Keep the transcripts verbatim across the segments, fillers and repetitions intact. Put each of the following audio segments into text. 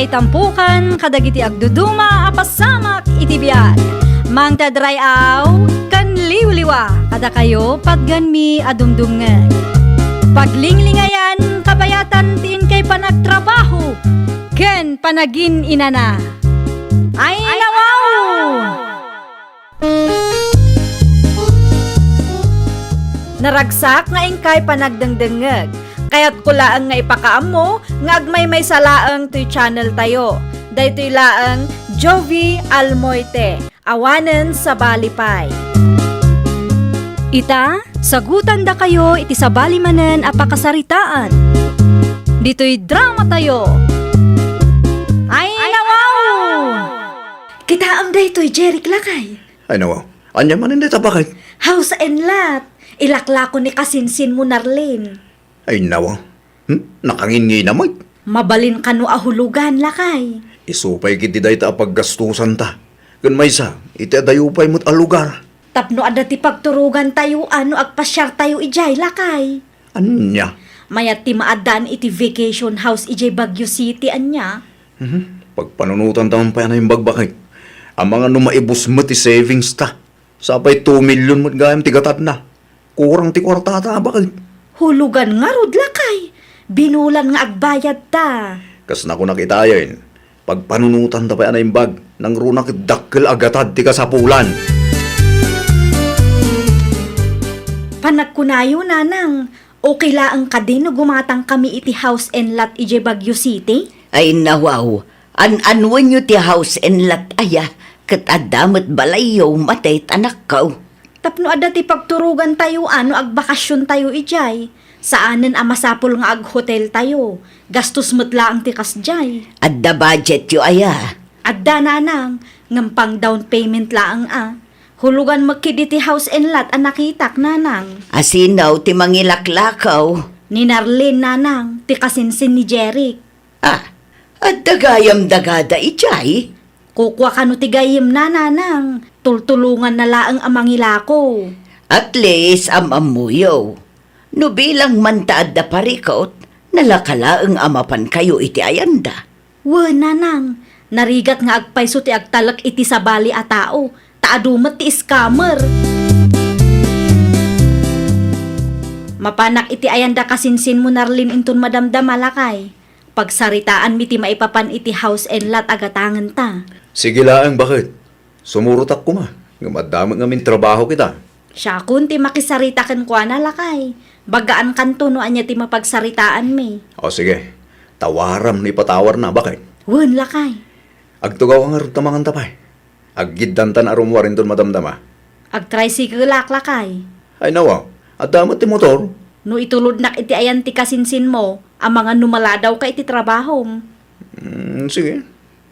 Itampukan kadagiti agduduma a pasamak iti biag. Mangted ray-aw ken liwliwa kadakayo patganmi a dumdumngeg. Paglinglingayan kabayatan ti inkay panagtrabaho ken panagin-inana. Ay, nawaw! Naragsak nga inkay panagdengdengngeg. Kayatko laeng nga ipakaammo nga agmaymaysa laeng toy channel tayo. Daytoy laeng Jovi Almoite, awanen sabali pay. Ita, sagutandakayo iti sabali manen a pakasaritaan. Ditoy drama tayo. Ay, nawaw! Kitaem daytoy, Jeric, lakay. Ay, nawa. Ania manen dayta, baket? House and lot. Ilaklako ni kasinsinmo, Narlene. Ay, nawa. Hmm? Nakanginngi na met. Mabalin kano a hulugan, lakay. Isu pay ketdi dayta a paggastusanta. Ken maysa, iti adayo pay met a lugar. Tapno adda ti pagturogantayo a no agpasiartayo idiay, lakay. Ania? Mayat ti maaddaan iti vacation house idiay Baguio City, ania? Mhm. Pagpanunotanta man pay a naimbag, baket. Amangan no maibus met ti savings ta. Sapay two million met gayam ti gatadna. Kurang ti kuartata, baket. Hulugan ngarud, lakay. Binulan nga agbayadta. Kas nakunak itayen, pagpanunotanta pay a naimbag, nangruna ket dakkel a gatad ti kasapulan. Panagkunayo, nanang, okay laeng kadi no gumatangkami iti house and lot idiay Baguio City? Ay, nawaw, an-anwenyo ti house and lot aya, ket adda met balayyo matay tanakkaw. Tapno adda ti pagturogantayo a no agbakasiontayo idiay, saanen a masapul nga aghoteltayo, gastos met laeng ti kasdiay. Adda budgetyo aya? Adda, nanang, ngem pang down payment laeng a. Hulugan met ketdi ti house and lot a nakitak, nanang. Asino ti mangilaklakaw? Ni Narlene, nanang, ti kasinsin ni Jeric. Ah, adda gayam dagada idiay? Kukua kano ti gayyemna, nanang. Tultulonganna laeng a mangilako. At least, am-ammoyo. No bilang man ta adda parikut, nalaka laeng a mapankayo iti ayanda. Wen, nanang, narigat nga agpayso ti agtalek iti sabali a tao, ta adu met ti scammer. Mapanak iti ayanda kasinsinmo, Narlene, inton madamdama, lakay. Pagsaritaanmi ti maipapan iti house and lot a gatangenta. Sige laeng, baket. Sumurotak koma, ngem adda met ngamin trabaho kita. Siakon ti makisarita kenkuana, lakay. Bagaan kanto no ania ti mapagsaritaanmi. O, sige. Tawaram no ipatawarna, baket. Wen, lakay. Agtugaw ka ngarud ta manganta pay. Aggiddantan a rummuar inton madamdama. Agtricycle-ak, lakay. Ay, nawa. Adda met ti motor. No itulodnak iti ayan ti kasinsinmo, amangan no maladawka iti trabahom. Mm, sige.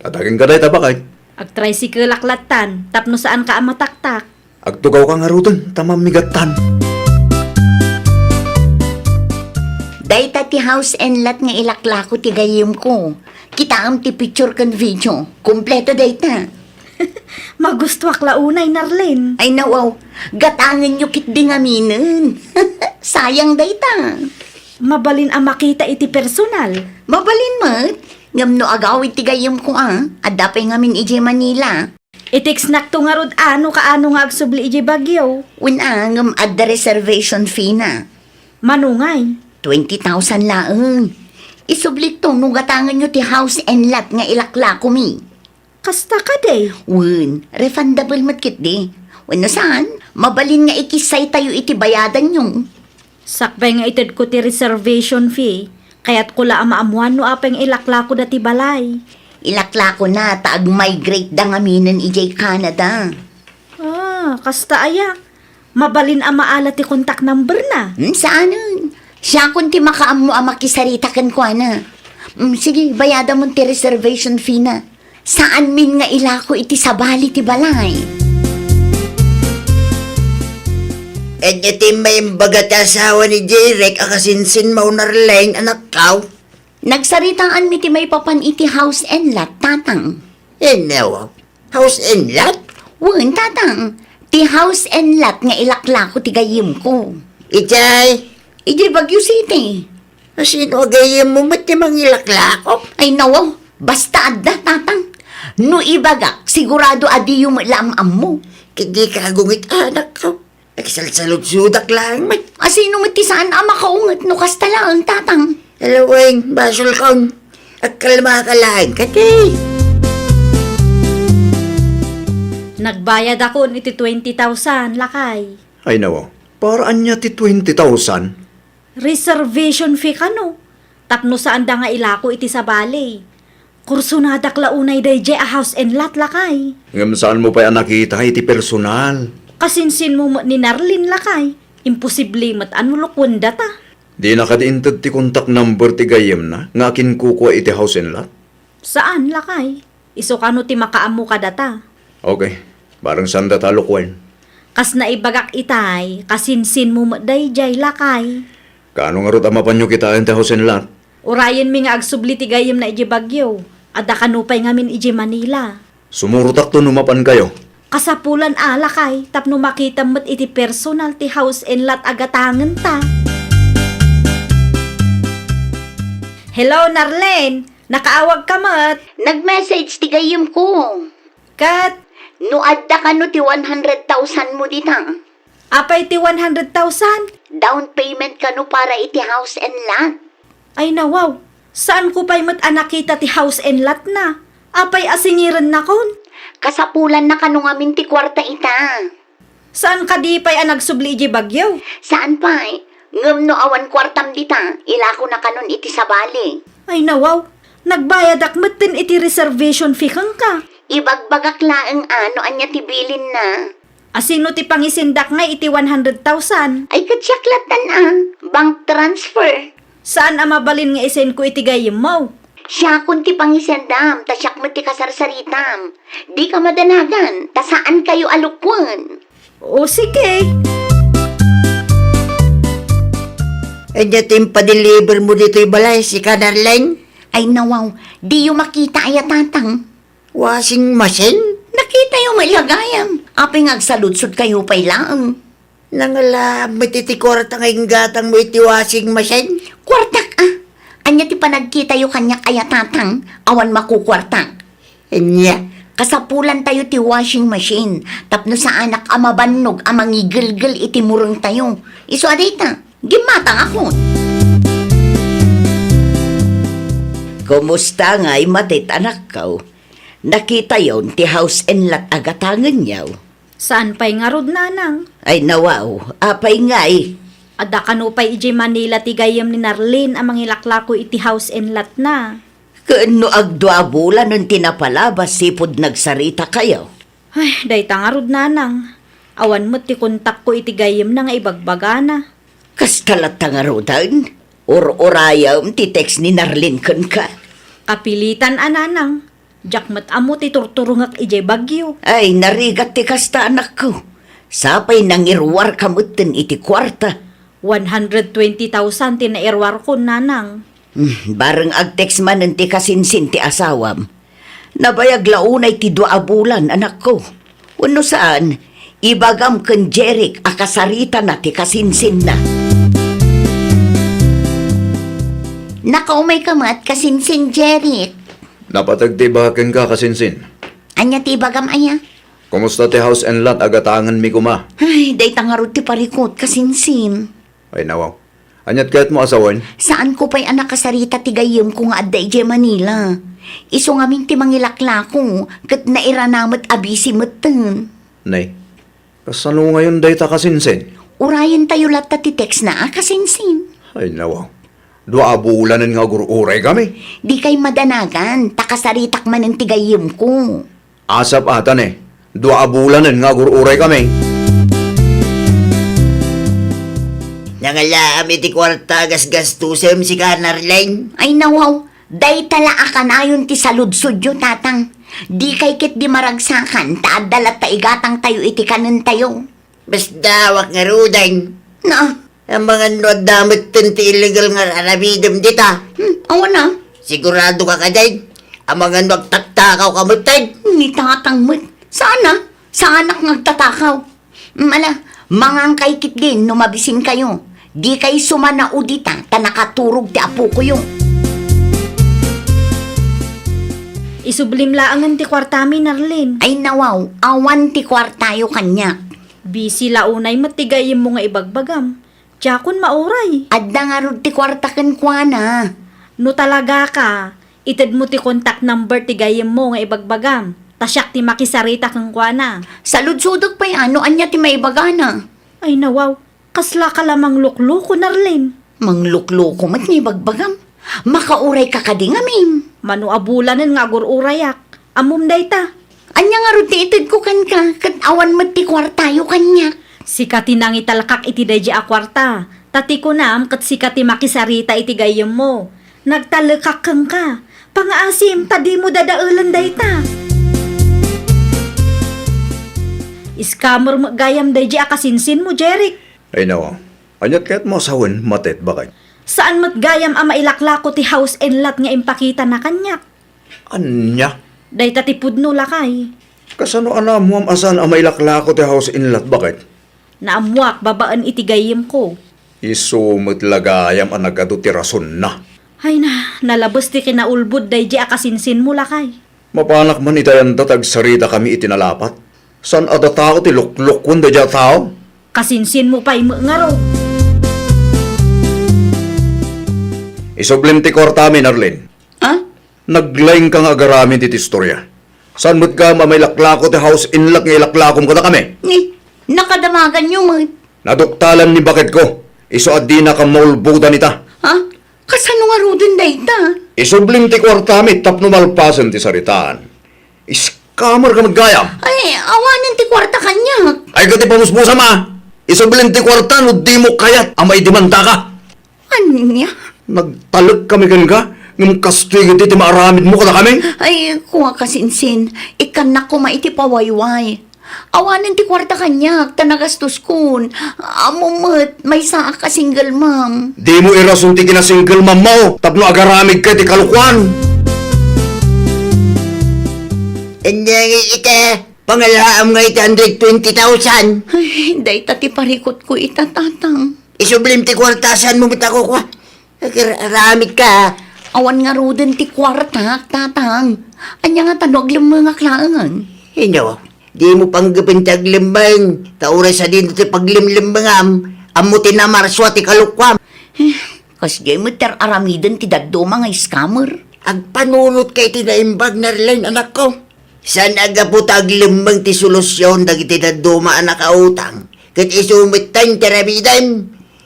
Adagenka dayta, baket. Agtricycle-ak lattan, tapno saanka a mataktak. Agtugawka ngaruden, ta mammigattan. Dayta ti house and lot nga ilaklako ti gayyemko. Kitaem ti picture ken video. Kompleto dayta. Magustuak la unay, Narlene. Ay, nawaw. Gatangenyo ketdi ngaminen. Sayang dayta. Mabalin a makita iti personal. Mabalin met. Ngem no agawid ti gayyemko a, adda pay ngamin idiay Manila. I-textnakto ngarud a no kaano nga agsubli idiay Baguio. Wen a, ngem adda reservation fee na. Mano ngay? Twenty thousand laeng. Isublikto no gatangenyo ti house and lot nga ilaklakomi. Kasta kadi? Wen, refundable met ketdi. Wenno saan, mabalin nga ikissaytayo iti bayadanyo. Sakbay nga itedko ti reservation fee, kayatko la a maammuan no apay nga ilaklakoda ti balay. Ilaklakona ta ag-migrate da ngaminen idiay Canada. Ah, kasta aya? Mabalin a maala ti contact number na. Hmm, saanen? Siakon ti makaammo a makisarita kenkuana. Hmm, sige, bayadamon ti reservation fee na. Saanmin nga ilako iti sabali ti balay. Ania ti imbaga ti asawa ni Jeric a kasinsinmo, Narlene, anakkaw? Nagsaritaanmi ti maipapan iti house and lot, Tatang. Ania? House and lot? Wen, Tatang. Ti house and lot nga ilaklako ti gayyemko. Idiay? Idiay Baguio City. Asino a gayyemmo met ti mangilaklako? Ay, nawaw. Basta adda, Tatang. No ibagak, sigurado a diyo met la am-ammo. Ket dika agungit, anakko. Agsalsaludsodak laeng met. A sino met ti saan a makaunget no kasta laeng, Tatang? Hello, Weng. Basolkon. Agkalmaka laeng, kadi. Nagbayadakon iti twenty thousand, lakay. Ay, nawa. Para ania ti twenty thousand? Reservation fee kano, tapno saanda nga ilako iti sabali. Kursonadak la unay daydiay a house and lot, lakay. Ngem saanmo pay a nakita iti personal? Kasinsinmo met ni Narlene, lakay. Imposible met a no lukuendata. Dina kadi inted ti contact number ti gayyemna nga akinkukua iti house and lot? Saan, lakay. Isu kano ti makaammo kadata. Okay. Bareng saanda ta lukuen. Kas naibagak itay, kasinsinmo met daydiay, lakay. Kaano ngarud a mapanyo kitaen ti house and lot? Urayenmi nga agsubli ti gayyemna idiay Baguio. Adda kano pay ngamin idiay Manila. Sumurotakto no mapankayo. Kasapulan a, lakay, tapno makitam met iti personal ti house and lot a gatangenta. Hello, Narlene! Nakaawagka met? Nag-message ti gayyemko. Ket? No adda kano ti one hundred thousand mo dita. Apay ti one hundred thousand? Down payment kano para iti house and lot. Ay, nawaw. Saanko pay met a nakita ti house and lot na. Apay a singirennakon? Kasapulanna kano ngamin ti kuarta ita. Saan kadi pay a nagsubli idiay Baguio? Saan pay. Ngem no awan kuartam dita, ilakona kanon iti sabali. Ay, nawaw. Nagbayadak metten iti reservation fee kenka. Ibagbagak laeng a no ania ti bilinna. A sino ti pangisendak ngay iti one hundred thousand? Ay, ket siak lattan a. Bank transfer. Saan a mabalin nga isenko iti gayyemmo? Siakon ti pangisendam, ta siak met ti kasarsaritam. Dika madanagan, ta saankayo a lukuen. O, sige. Ania ti impadeliver mo ditoy balay, sika, Narlene? Ay, nawaw, diyo makita aya, Tatang? Washing machine? Nakitayo met la gayam. Apay nga agsaludsodkayo pay laeng? Nangala met iti kuarta nga inggatangmo iti washing machine? Kuartak a. Ania ti panagkitayo kaniak aya, Tatang? Awan makukuartak. Ania? Kasapulantayo ti washing machine tapno saanak a mabannog a mangigelgel iti murengtayo. Isu a dayta, gimmatangakon. Kumusta ngay matit, anakko? Nakitayon ti house and lot a gatangenyo? Saan pay ngarud, nanang? Ay, nawaw, apay ngay? Adda kano pay idiay Manila ti gayyem ni Narlene a mangilaklako iti house and lot na. Ken no agdua a bulanen ti napalabas, sipud nagsaritakayo? Ay, dayta ngarud, nanang. Awan met ti kontakko iti gayyemna nga ibagbagana. Kasta latta ngaruden? Ur-urayem ti text ni Narlene kenka. Kapilitan a, nanang. Diak met ammo ti turturongek idiay Baguio. Ay, narigat ti kasta, anakko. Sapay nangiruarka metten iti kuarta. One hundred twenty thousand ti nairuarkon, nanang. Hmm, bareng agtext manen ti kasinsin ti asawam. Nabayag la unay ti dua a bulan, anakko. Wenno saan, ibagam ken Jeric a kasaritana ti kasinsinna. Nakaumayka met, kasinsin Jeric. Napateg ti ibagak kenka, kasinsin. Ania ti ibagam aya? Kumusta ti house and lot a gatangenmi koma? Ay, dayta ngarud ti parikut, kasinsin. Ay, nawaw. Aniat kayatmo a sawen? Saanko pay a nakasarita ti gayyemko nga adda idiay Manila. Isu ngamin ti mangilaklako, ket nairana met a busy metten. Nay, kasano ngayon dayta, kasinsin? Urayentayo latta ti text na a, kasinsin. Ay, nawaw. Dua a bulanen nga agur-uray kami. Dikay madanagan, ta kasaritak manen ti gayyemko. Asap ata ne, dua a bulanen nga agur-uray kami. Nangalaam iti kuarta a gasgastusem, sika, Narlene? Ay, nawaw, dayta la a kanayon ti saludsodyo, Tatang. Dikay ketdi maragsakan, ta adda latta igatangtayo iti kanentayo. Basta, awan ngaruden. Na? Amangan no adda metten ti illegal nga aramidem dita. Hmm, awan a. Siguradoka kadi? Amangan no agtatakawka metten. Ni Tatang met. Saan a? Saanak nga agtatakaw. Hmm, ala, mangangkay ketdin no mabisinkayo. Dikay sumanao dita ta nakaturog ti apokoyo. Isublim laengen ti kuartami, Narlin. Ay, nawaw, awan ti kuartayo kaniak. Busy la unay met ti gayyemmo nga ibagbagam. Diakon mauray. Adda ngarud ti kuarta kenkuana. No talagaka, itedmo ti contact number ti gayyemmo nga ibagbagam. Ta siak ti makisarita kenkuana. Saludsodek pay a no ania ti maibagana. Ay, nawaw. Kaslaka la manglukloko, Narlin. Manglukloko met nga ibagbagam. Makaurayka kadi ngamin. Mano a bulanen nga agur-urayak. Ammom dayta. Ania ngarud ti itedko kenka, ket awan met ti kuartayo kaniak? Sika ti nangitalkak iti daydi a kuarta. Ta ti kunam, ket sika ti makisarita iti gayyemmo. Nagtalekak kenka. Pangaasim, ta dimo dadaelen dayta. Scammer met gayam daydi a kasinsinmo, Jeric. Ay, nawa. Aniat kayatmo a sawen, Matet, baket? Saan met gayam a mailaklako ti house and lot nga impakitana kaniak? Ania? Dayta ti pudno, lakay. Kasano a naammoam a saan a mailaklako ti house and lot, baket? Naammoak babaen iti gayyemko. Isu met la gayam a nagadu ti rasonna. Ay na, nalabes ti kinaulbod daydi a kasinsinmo, lakay. Mapanak man ita yanda ta agsaritakami iti nalapat. Saan a datao ti luklukoen daydi a tao? Kasinsinmo pay met ngarud. Isublim ti kuartami, Narlin. Ha? Naglaingka nga agaramid iti istoria. Saan met gayam a mailaklako ti house and lot nga ilaklakom kadakami? Ni, nakadamaganyo met. Naduktalan ni baketko. Isu a dinakam maulbodan ita. Ha? Kasano ngaruden dayta? Isublim ti kuartami tapno malpasen ti saritaan. Scammerka met gayam. Ay, awanen ti kuarta kaniak. Ay, ket ipamusmusam a. Isublim ti kuarta no dimo kayat a maidemandaka. Ania? Nagtalekkami kenka, ngem kastoy ketdi ti maaramidmo kadakami? Ay, kua, kasinsin, ikkannak koma iti pawayway. Awanen ti kuarta kaniak, ta nagastoskon. Ammom met, maysaak a single mom. Dimo irason ti kinasingle mommo tapno agaramidka iti kalokuan. Ania nga ita, pangalaam nga iti hundred twenty thousand? Ay, dayta ti parikutko ita, tatang. Isublim ti kuarta, saanmo met a kukua? Agir-, aramidka. Awan ngaruden ti kuartak, tatang. Ania ngata no aglemmengak laeng? Inno, dimo panggepen ti aglemmeng, ta uray sadino ti paglemlemmengam, ammo ti namarsua ti kalokuam. Eh, kasdiay met ti ar-aramiden ti dadduma nga scammer. Agpanunotka iti naimbag, Narlene, anakko. Saan a gapu ta aglemmeng ti solusion dagiti dadduma a nakautang, ket isu metten ti aramidem.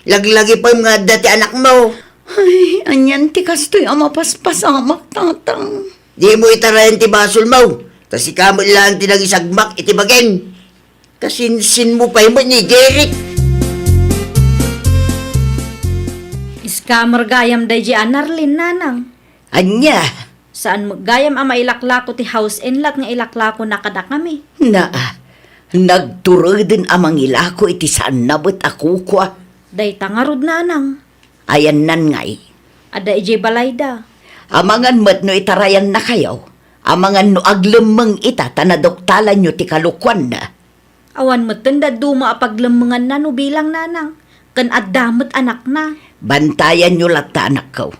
Laglagipem nga adda ti anakmo. Ay, anian ti kastoy a mapaspasamak, tatang? Dimo itarayan ti basolmo, ta sika met laeng ti nangisagmak iti bagim. Kasinsinmo pay met ni Jeric. Scammer gayam daydi a Narlene, nanang. Ania? Saan met gayam a mailaklako ti house and lot nga ilaklakona kadakami? Naa, nagtureden a mangilako iti saanna met a kukua. Dayta ngarud, nanang. Ayannan ngay? Adda idiay balayda. Amangan met no itarayannakayo, amangan no aglemmeng ita ta naduktalanyo ti kalokuanna. Awan metten dadduma a paglemmenganna no bilang, nanang, ken adda met anakna. Bantayanyo latta, anakko.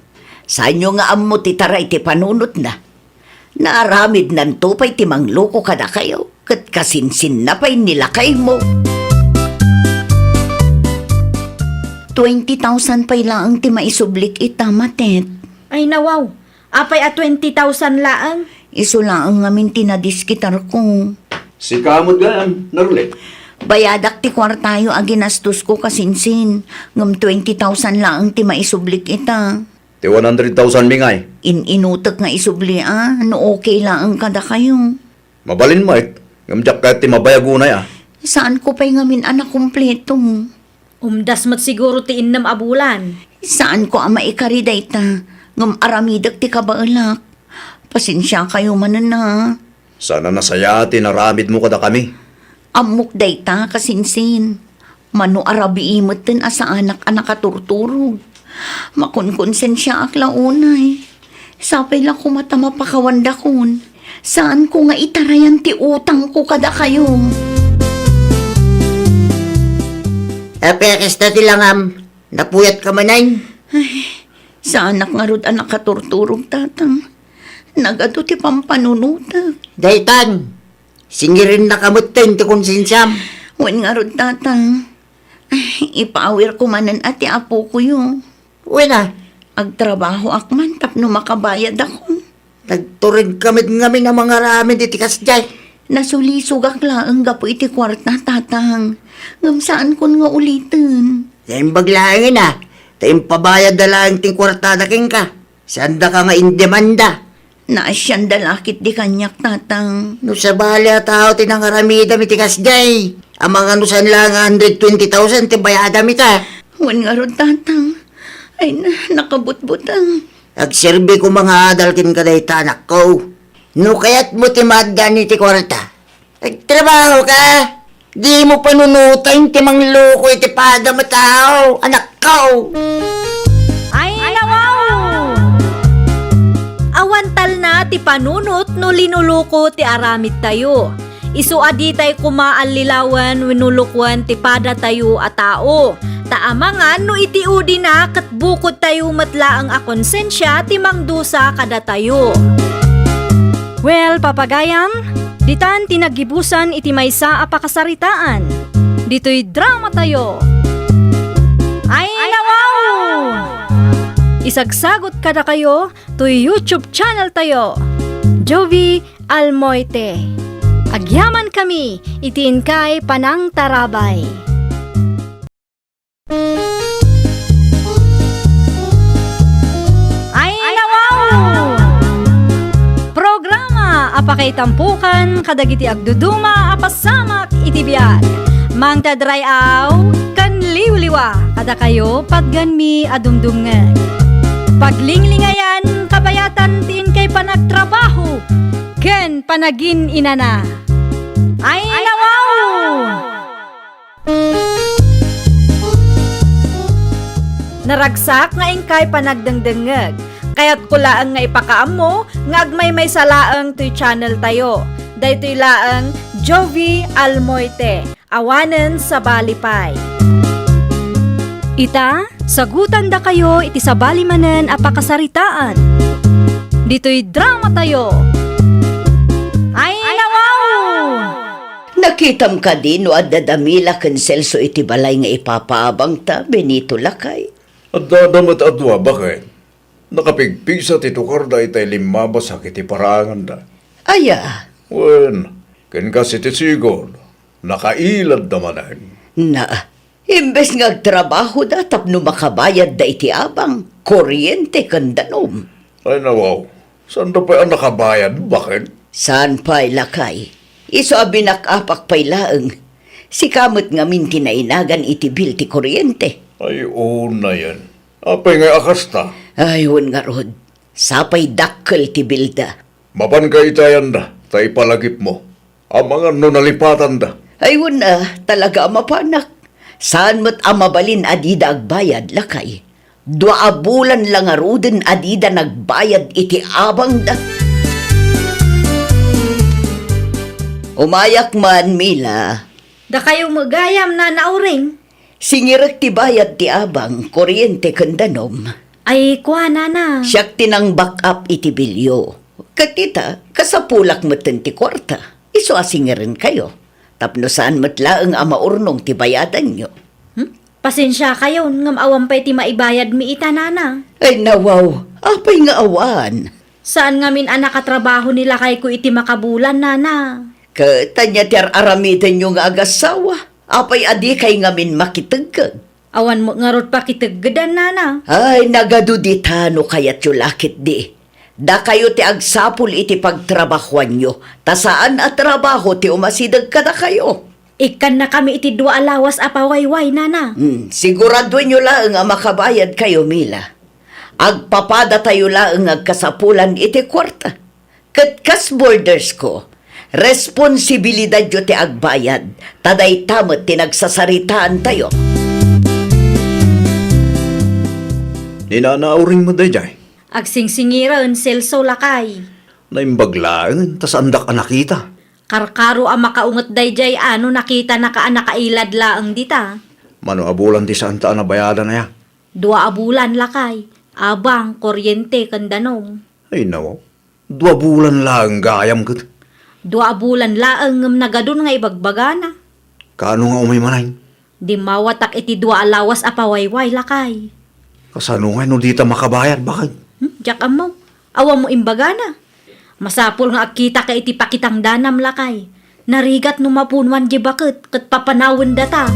Saanyo nga ammo ti taray ti panunotna. Naaramidnanto pay ti mangloko kadakayo, ket kasinsinna pay ni lakaymo. Twenty thousand pay laeng ti maisublik ita, Matet. Ay, nawaw. Apay a twenty thousand laeng? Isu laeng ngamin ti nadiskitarko. Sika met gayam, Narlene. Bayadak ti kuartayo a ginastosko, kasinsin, ngem twenty thousand laeng ti maisublik ita. Ti one hundred thousand mi ngay? In-inutek nga isubli a, no okay laeng kadakayo. Mabalin met, ngem diak kayat ti mabayag unay a. Saanko pay ngamin a nakumpleto. Umdas met siguro ti innem a bulan. Saanko a maikari dayta, ngem aramidek ti kabaelak. Pasensiakayo manen a. Saan a nasayaat ti inaramidmo kadakami. Ammok dayta, kasinsin. Mano a rabii metten a saanak a nakaturturog. Makonkonsensiaak la unay. Sapay la koma ta mapakawandakon. Saanko nga itarayan ti utangko kadakayo. Apay a kasta ti langam? Napuyatka manen? Ay, saanak ngarud a nakaturturog, tatang. Nagadu ti pampanunotek. Daytan, singirennaka metten ti konsensiam. Wen ngarud, Tatang. Ay, ipaawirko manen a ti apokoyo. Wen a? Agtrabahoak man tapno makabayadakon. Nagturedka met ngamin a mangaramid iti kasdiay. Nasulisogak laeng gapu iti kuarta, Tatang. Ngem saankon nga uliten. Naimbag laengen a, ta impabayadda laeng ti kuartada kenka. Saandaka nga indemanda. Naasianda la ketdi kaniak, Tatang. No sabali a tao ti nangaramidam iti kasdiay, amangan no saan laeng a hundred twenty thousand ti bayadam ita. Wen ngarud, Tatang. Ay, na-, nakabutbuteng. Agserbi koma nga adal kenka dayta, anakko. No kayatmo ti maaddaan iti kuarta, agtrabahoka. Dimo panunoten ti mangloko iti padam a tao, anakko. Ay, nawaw! Awan talna ti panunot no linuloko ti aramidtayo. Isu a ditay koma allilawen wenno lokoen ti padatayo a tao. Ta amangan no iti udina ket bukodtayo met laeng a konsensia ti mangdusa kadatayo. Well, papagayam, ditan ti naggibusan iti maysa a pakasaritaan. Ditoy dramatayo. Ay, nawaw! Isagsagot kadakayo toy YouTube channel tayo. Jovi Almoite. Agyamankami iti inkay panangtarabay. Ay, nawaw! Programa a pakaitampokan kadagiti agduduma a pasamak iti biag. Mangted ray-aw ken liwliwa kadakayo patgenmi a dumdumngeg. Paglinglingayan, kabayatan ti inkay panagtrabaho ken panagin-inana. Ay, nawaw! Naragsak nga inkay panagdengdengngeg. Kayatko laeng nga ipakaammo nga agmaymaysa laeng toy channel tayo. Daytoy laeng Jovi Almoite, awanen sabali pay. Ita, sagutandakayo iti sabali manen a pakasaritaan. Ditoy dramatayo. Ay, nawaw! Nakitam kadi no adda da Mila ken Celso iti balay nga ipapaabangta, Benito lakay? Addada met a dua, baket. Nakapigpigsa ti tukarda itay limmabas a ket iti paraanganda. Aya? Wen, ken kas iti sigud, nakailadda manen. Na, imbes nga agtrabahoda tapno makabayadda iti abang, kuryente ken danum. Ay, nawaw, saanda pay a nakabayad, baket? Saan pay, lakay. Isu a binak-apak pay laeng. Sika met ngamin ti nainagan iti bill ti kuryente. Ay, unayen. Apay nga a kasta? Ay, wen ngarud. Sapay dakkel ti billda. Mapanka itayanda, ta ipalagipmo. Amangan no nalipatanda. Ay, wen a, talaga a mapanak. Saan met a mabalin a dida agbayad, lakay. Dua a bulan la ngaruden a dida nagbayad iti abangda. Umayak man, Mila. Dakayo met gayam, Nana Uring. Singirek ti bayad ti abang, kuryente ken danum. Ay, kua, Nana. Siak ti nang-back up iti billyo. Ket ita, kasapulak metten ti kuarta. Isu a singirenkayo. Tapno saan met laeng a maurnong ti bayadanyo. Hmm? Pasensiakayon, ngem awan pay ti maibayadmi ita, Nana. Ay, nawaw. Apay nga awan? Saan ngamin a nakatrabaho ni lakayko iti makabulan, Nana. Ket ania ti ar-aramidenyo nga agassawa? Apay a dikay ngamin makitegged? Awan met ngarud pakiteggedan, Nana. Ay, nagadu dita no kayatyo la ketdi. Dakayo ti agsapul iti pagtrabahoanyo, ta saan a trabaho ti umasideg kadakayo. Ikkannakami iti dua a lawas a pawayway, Nana. Hmm, siguraduenyo laeng a makabayadkayo, Mila. Agpapadatayo laeng nga agkasapulan iti kuarta. Ket kas boarders ko, responsibilidadyo ti agbayad, ta dayta met ti nagsasaritaantayo. Ni Nana Uring met daydiay? Agsingsingiren, Celso, lakay. Naimbag laengen ta saandak a nakita. Karkaro a makaunget daydiay a no nakitanaka a nakailad laeng dita. Mano a bulan ti saanta a nabayadan aya? Dua a bulan, lakay. Abang, kuryente, ken danum. Ay, nawaw. Dua bulan laeng gayam ket. Dua a bulan laeng ngem nagadun nga ibagbagana. Kaano nga umay manen? Dimmawatak iti dua a lawas a pawayway, lakay. Kasano nga no dita makabayad, baket? Hmm, diak ammo. Awan mo imbagana. Masapul nga agkitaka iti pakitangdanam, lakay. Narigat no mapunuan di baket ket papanawendata.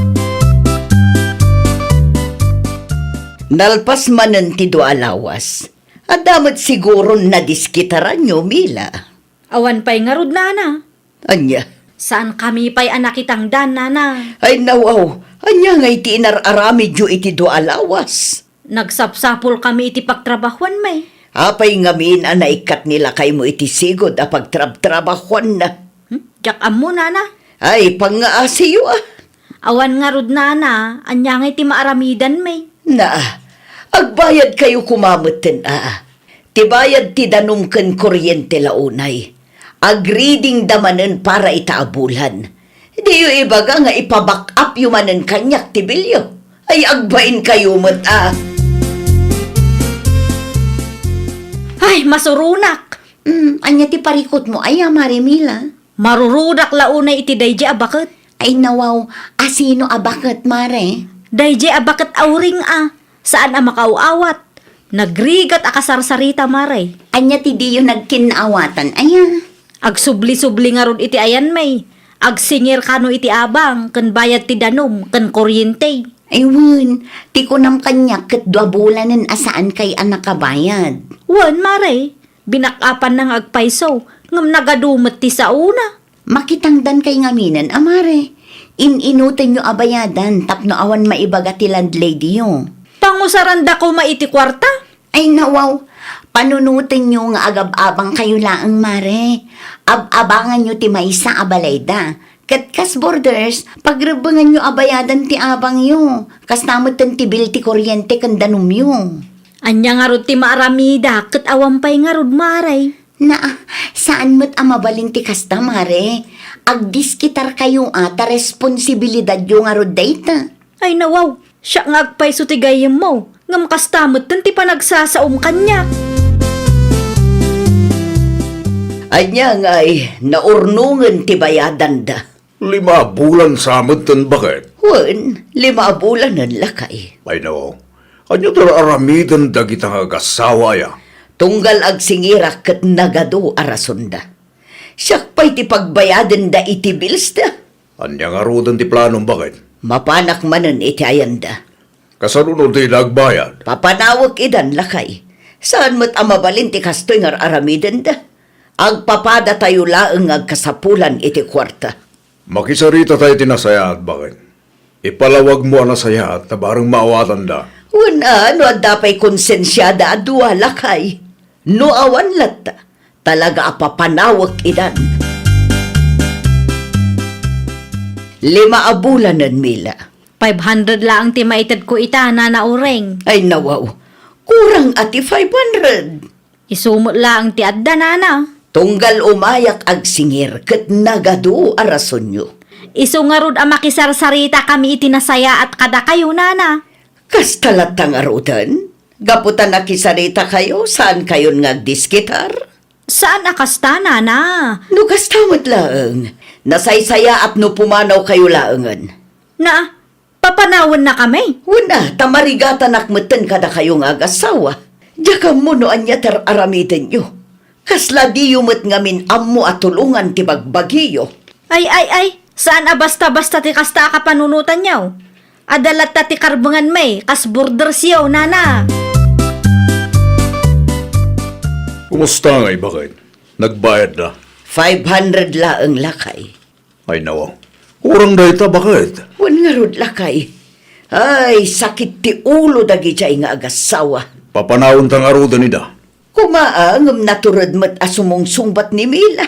Nalpas manen ti dua a lawas. Adda met siguron nadiskitaranyo, Mila. Awan pay ngarud, nana. Ania? Saankami pay a nakitangdan, nana. Ay, nawaw. Ania ngay ti inar-aramidyo iti dua a lawas? Nagsapsapulkami iti pagtrabahuan, may. Apay ngamin a naikkat ni lakaymo iti sigud a pagtrabtrabahuanna? Hmm? Diak ammo, nana. Ay, pangngaasiyo, a. Awan ngarud, nana. Ania ngay ti maaramidan, may? Naa, agbayad kayo koma metten, a. Ti bayad ti danum ken kuryente la unay. Agreading da manen para ita a bulan. Diyo ibaga nga ipa-back up yo manen kaniak ti bilyo. Ay, agbain kayo met, a. Ay, masuronak! Mm, ania ti parikutmo aya, Mare Mila? Marurodak la unay iti daydi a baket. Ay, nawaw, asino a baket, Mare? Daydi a baket a uring a. Saan a makaaw-awat. Nagrigat a kasarsarita, Mare. Ania ti diyo nagkinnaawatan, aya? Agsubli-subli ngarud iti ayan, may. Agsingir kano iti abang, ken bayad ti danum, ken kuryente. Ay, wen, ti kunam kaniak ket dua bulanen a saankay a nakabayad. Wen, Mare. Binak-apanna nga agpayso, ngem nagadu met ti saona. Makitangdankay ngaminen a, Mare. In-inutenyo a bayadan tapno awan maibaga ti landladyyo. Pangusaranda koma iti kuarta? Ay, nawaw. Panunotenyo nga agab-abangkayo laeng, Mare. Ab-abanganyo ti maysa a balayda. Ket kas boarders, pagrebbenganyo a bayadan ti abangyo. Kasta metten ti bill ti kuryente ken danumyo. Ania ngarud ti maaramida ket awan pay ngarud, Mare? Naa, saan met a mabalin ti kasta, Mare. Agdiskitarkayo a ta responsibilidadyo ngarud dayta. Ay, nawaw, siak nga agpayso ti gayyemmo, ngem kasta metten ti panagsasaom kaniak. Ania ngay, naurnongen ti bayadanda? Lima a bulan sa metten, baket? Wen, lima a bulanen, lakay. Ay, no. Ania ti ar-aramiden dagita nga agassawa aya? Tunggal agsingirak ket nagadu a rasonda. Siak pay ti pagbayadenda iti bilsda. Ania ngaruden ti planom, baket? Mapanak manen iti ayanda. Kasano no dida agbayad? Papanawek idan, lakay. Saan met a mabalin ti kastoy nga ar-aramidenda. Agpapadatayo laeng nga agkasapulan iti kuarta. Makisarita tayo iti nasayaat, baket. Ipalawagmo a nasayaat ta bareng maawatanda. Wen a, no adda pay konsensiada a dua, lakay. No awan latta, talaga a papanawek idan. Lima a bulanen, Mila. Five hundred laeng ti maitedko ita, Nana Uring. Ay, nawaw. Kurang a ti five hundred. Isu met laeng ti adda, nana. Tunggal umayak agsingir ket nagadu a rasonyo. Isu ngarud a makisarsaritakami iti nasayaat kadakayo, nana. Kasta latta ngaruden? Gapu ta nakisaritakayo, saankayon nga agdiskitar? Saan a kasta, nana. No kasta met laeng, nasaysayaat no pumanawkayo laengen. Na, papanawennakami? Wen a, ta marigatanak metten kadakayo nga agassawa. Diak ammo no ania ti ar-aramidenyo. Kasla diyo met ngamin ammo a tulongan ti bagbagiyo. Ay, ay, ay, saan a basta-basta ti kasta a kapanunotanyo. Adda latta ti karbenganmi, kas bordersyo, nana. Kumusta ngay, baket? Nagbayad na? Five hundred laeng, lakay. Ay, nawaw. Kurang dayta, baket? Wen ngarud, lakay. Ay, sakit ti ulo dagidiay nga agassawa. Papanawenta ngaruden ida. Koma a, ngem natured met a sumungsungbat ni Mila.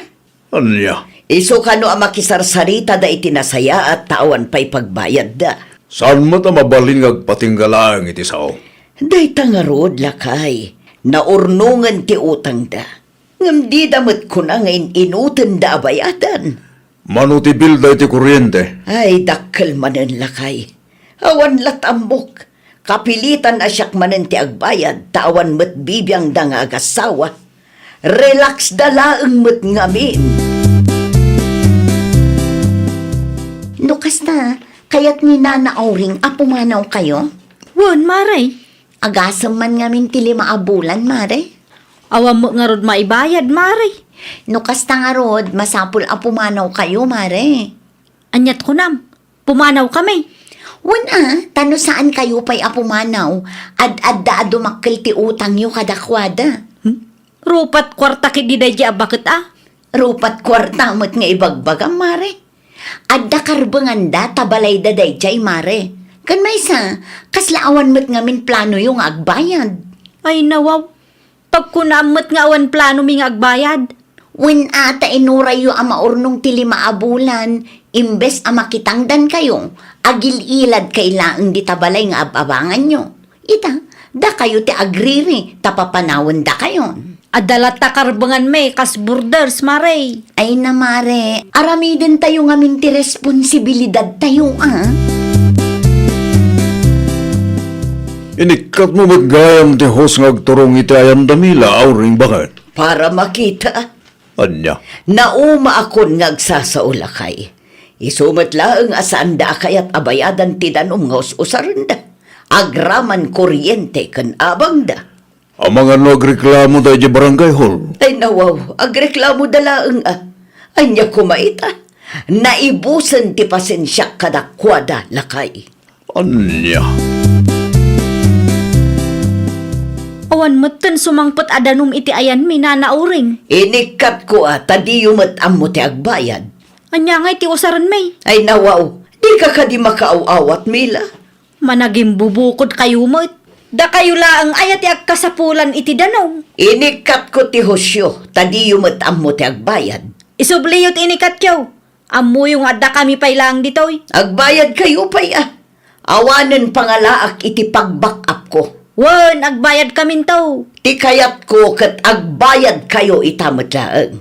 Ania? Isu kano a makisarsaritada iti nasayaat ta awan pay pagbayadda. Saan met a mabalin nga agpatingga laeng iti sao? Dayta ngarud, lakay. Naurnongen ti utangda. Ngem dida met kuna nga in-inutenda a bayadan. Mano ti bilda iti kuryente? Ay, dakkel manen, lakay. Awan lat' ammok. Kapilitan a siak manen ti agbayad, ta awan met bibiangda nga agassawa. Relax da laeng met ngamin. No kasta, kayat ni Nana Auring a pumanawkayo? Wen, Mare. Agasem man ngamin ti lima a bulan, Mare. Awan met ngarud maibayad, Mare. No kasta ngarud, masapul a pumanawkayo, Mare. Aniat kunam? Pumanawkami? Wen a, ta no saankayo pay a pumanaw, ad-adda a dumakkel ti utangyo kadakuada. Hmm? Rupat kuarta ketdi daydi a baket a? Rupat kuarta met nga ibagbagam, Mare. Adda karbenganda ta balayda daydiay, Mare. Ken maysa, kasla awan met ngamin planoyo nga agbayad? Ay, nawaw. Pagkunaam met nga awan planomi nga agbayad. Wen a, ta inurayyo a maurnong ti lima a bulan, imbes a makitangdankayo, agil-iladkay laeng dita balay nga ab-abanganyo. Ita, dakayo ti agriri, ta papanawendakayon. Adda latta karbenganmi kas boarders, Mare. Ay na, Mare, aramidentayo ngamin ti responsibilidadtayo, a? Inikkatmo met gayam ti host nga agturong iti ayanda, Mila, Auring, baket? Para makita. Ania? Naumaakon nga agsasao, lakay. Isu met laeng a saanda a kayat a bayadan ti danum nga us-usarenda, agraman kuryente ken abangda. Amangan no agreklamo daydiay barangay hall? Ay, nawaw, agreklamoda laeng a. Ania koma ita? Naibusen ti pasensiak kadakuada, lakay. Ania? Awan metten sumangpet a danum iti ayanmi, Nana Auring. Inikkatko a ta diyo met ammo ti agbayad. Ania ngay ti usarenmi? Ay, nawaw, dika kadi makaaw-awat, Mila? Managimbubukodkayo met. Dakayo laeng aya ti agkasapulan iti danum? Inikkatko ti hostyo, ta diyo met ammo ti agbayad. Isubliyo ti inikkatyo. Ammoyo nga addakami pay laeng ditoy. Agbayadkayo pay a. Awanen pangalaak iti pag-back up ko. Wen, agbayadkaminto. Ti kayatko ket agbayadkayo ita met laeng.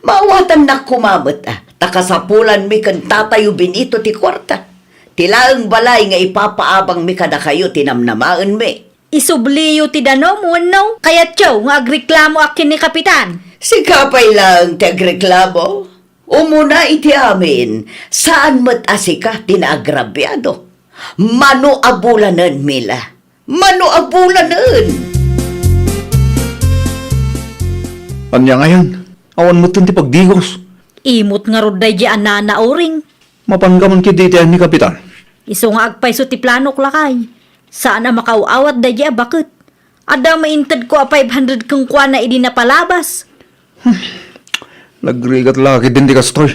Maawatannak koma met a, ta kasapulanmi ken Tatayo Benito ti kuarta. Ti laeng balay nga ipapaabangmi kadakayo ti namnamaenmi. Isubliyo ti danum wenno kayatyo nga agreklamoak ken ni Kapitan? Sika pay laeng ti agreklamo. Umuna iti amin, saan met a sika ti naagrabiado. Mano a bulanen, Mila. Mano a bulanen! Ania ngayen? Awan metten ti pagdigos. Imot ngarud daydi a Nana Auring. Mapanka man ketdi iti ayan ni Kapitan? Isu nga agpayso ti planok, lakay. Saan a makaaw-awat daydi a baket. Adda maintedko a five hundred kenkuana idi napalabas. Hmm. Nagrigat la ketdin ti kastoy.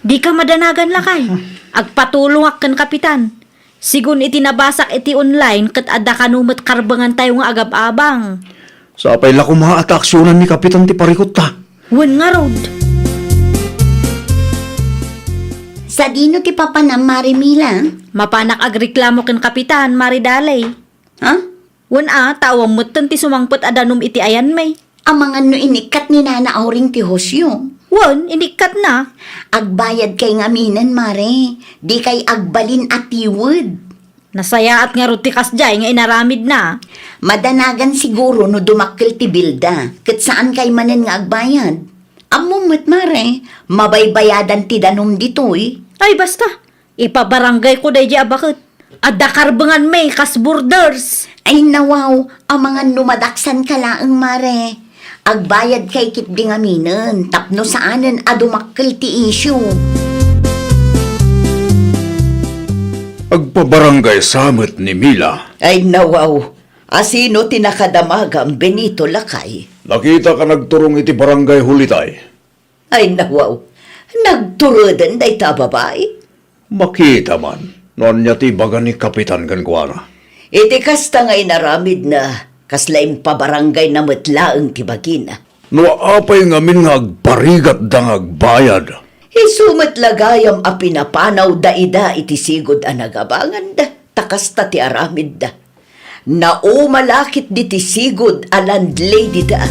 Dika madanagan, lakay. Agpatulongak ken Kapitan. Sigun iti nabasak iti online ket adda kano met karbengantayo nga agab-abang. Sapay la koma a ta aksionan ni Kapitan ti parikutta. Wen ngarud. Sadino ti papanam, Mare Mila? Mapanak agreklamo ken Kapitan, Mare Daley. Ha? Wen a, ta awan metten ti sumangpet a danum iti ayanmi. Amangan no inikkat ni Nana Auring ti hostyo? Wen, inikkatna. Agbayadkay ngaminen, Mare. Dikay agbalin a tiwed. Nasayaat ngarud ti kasdiay nga inaramidna. Madanagan siguro no dumakkel ti bilda, ket saankay manen nga agbayad. Ammom met, Mare, mabaybayadan ti danum ditoy. Ay, basta. Ipabarangayko daydi a baket. Adda karbenganmi kas boarders. Ay, nawaw, amangan no madaksanka laeng, Mare. Agbayadkay ketdi ngaminen tapno saanen a dumakkel ti issue. Agpabarangay sa met ni Mila. Ay, nawaw, asino ti nakadamagam, Benito, lakay? Nakitak a nagturong iti barangay hall itay. Ay, nawaw. Nagtureden dayta a babai? Makita man no ania ti ibaga ni Kapitan kenkuana. Iti kasta nga inaramidna, kasla impabarangayna met laeng ti bagina. No apay ngamin nga agparigatda nga agbayad? Isu met la gayam a pinapanawda ida iti sigud a nagabanganda, ta kasta ti aramidda. Nauma la ketdi ti sigud a landlady-da.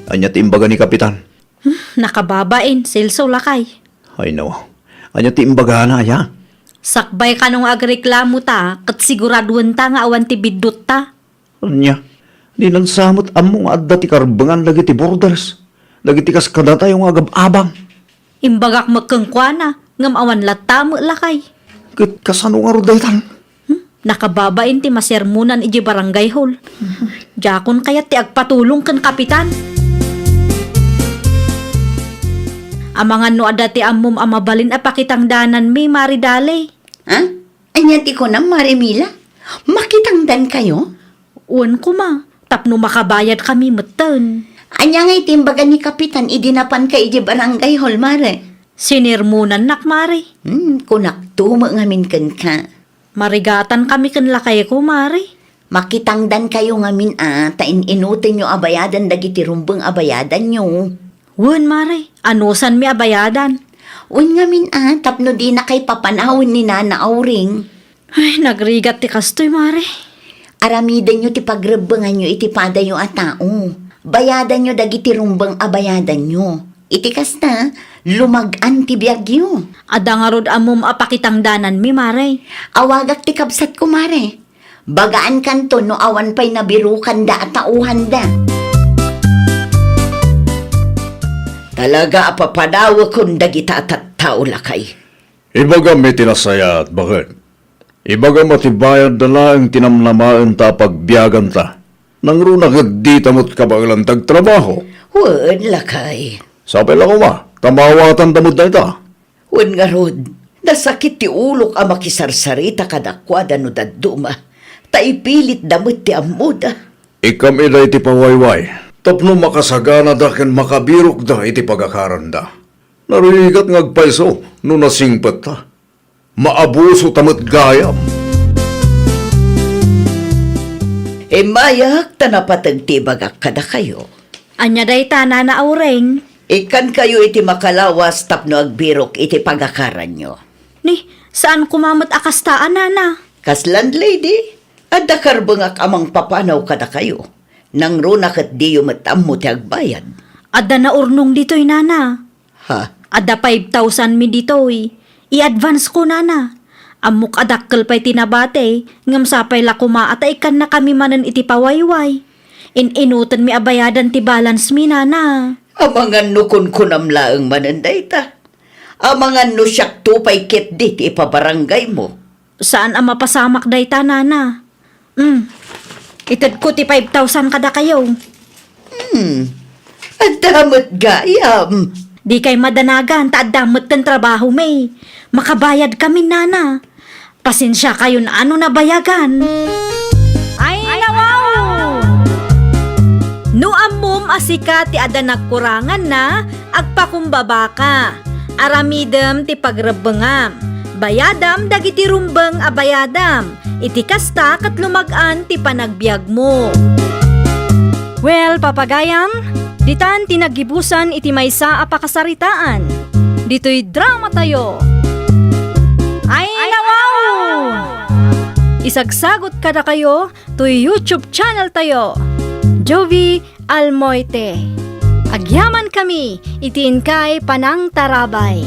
Ania ti imbaga ni Kapitan? Hmm, nakababain, Celso, lakay. Ay, no. Ania ti imbagana, aya? Sakbay kano nga agreklamo ta, ket siguraduenta nga awan ti biddutta. Ania? Dinan sa met ammo nga adda ti karbengan dagiti borders, dagiti kas kadatayo nga agab-abang. Imbagak met kenkuana, ngem awan latta met lakay. Ket kasano ngarud daytan? Hmm? Nakababain ti masermonan idiay barangay hall. Diakon kayat ti agpatulong ken kapitan. Amangan no adda ti ammom a mabalin a pakitangdananmi, Mari Dale. Ha? Ania ti kunam, Mari Mila? Makitangdankayo? Wen koma, tapno makabayadkami metten. Ania ngay ti imbaga ni Kapitan idi napanka idiay barangay hall, Mare? Sinermonannak, Mare. Hmm, kunakto met ngamin kenka. Marigatankami ken lakayko, Mare. Makitangdankayo ngamin a, ta in-inutenyo a bayadan dagiti rumbeng a bayadanyo. Wen, Mare, anusanmi a bayadan? Wen ngamin a, tapno dinakay papanawen ni Nana Auring. Ay, nagrigat ti kastoy, Mare. Aramidenyo ti pagrebbenganyo iti padayo a tao. Bayadanyo dagiti rumbeng a bayadanyo. Iti kasta, lumag-an ti biagyo. Adda ngarud ammom a pakitangdananmi, Mare. Awagak ti kabsatko, Mare. Bagaankanto no awan pay nabirokanda a taohanda. Talaga a papanawekon dagita a tattao, lakay. Ibagam iti nasayaat, baket. Ibagam a ti bayadda laeng ti namnamaenta a pagbiaganta. Nangruna ket dita met kabaelan ti agtrabaho. Wen, lakay. Sapay la koma, ta maawatanda met dayta. Wen ngarud, nasakit ti ulok a makisarsarita kadakuada no dadduma, ta ipilitda met ti ammoda. Ikkam ida iti pawayway, tapno makasaganada ken makabirokda iti pagakaranda. Narigat nga agpayso no nasingpetta. Maabusota met gayam. Immayak ta napateg ti ibagak kadakayo. Ania dayta, Nana Auring? Ikkankayo iti makalawas tapno agbirok iti pagakaranyo. Ni, saan koma met a kasta a, Nana? Kas landlady, adda karbengak a mangpapanaw kadakayo. Nangruna ket diyo met ammo ti agbayad. Adda naurnong ditoy, Nana. Ha? Adda five thousand mi ditoy. I-advance ko, Nana. Ammok a dakkel pay ti nabati, ngem sapay la koma a ta ikkannakami manen iti pawayway. In-inutenmi a bayadan ti balance mi, Nana. Amangan no kunkunam laeng manen dayta. Amangan no siakto pay ketdi ti ipabarangaymo. Saan a mapasamak dayta, Nana. Hmm. Itedko ti five thousand kadakayo. Hmm. Adda met gayam. Dikay madanagan ta adda metten trabahomi. Makabayadkami, Nana. Pasensiakayon a no nabayagan. Ay, nawaw! No ammom a sika ti adda nagkuranganna, agpakumbabaka. Aramidem ti pagrebbengam. Bayadam dagiti rumbeng a bayadam. Iti kasta ket lumag-an ti panagbiagmo. Well, papagayam, ditan ti naggibusan iti maysa a pakasaritaan. Ditoy dramatayo. Ay, nawaw! Isagsagot kadakayo toy YouTube channel tayo, Jovie Almoite. Agyamankami iti inkay panangtarabay.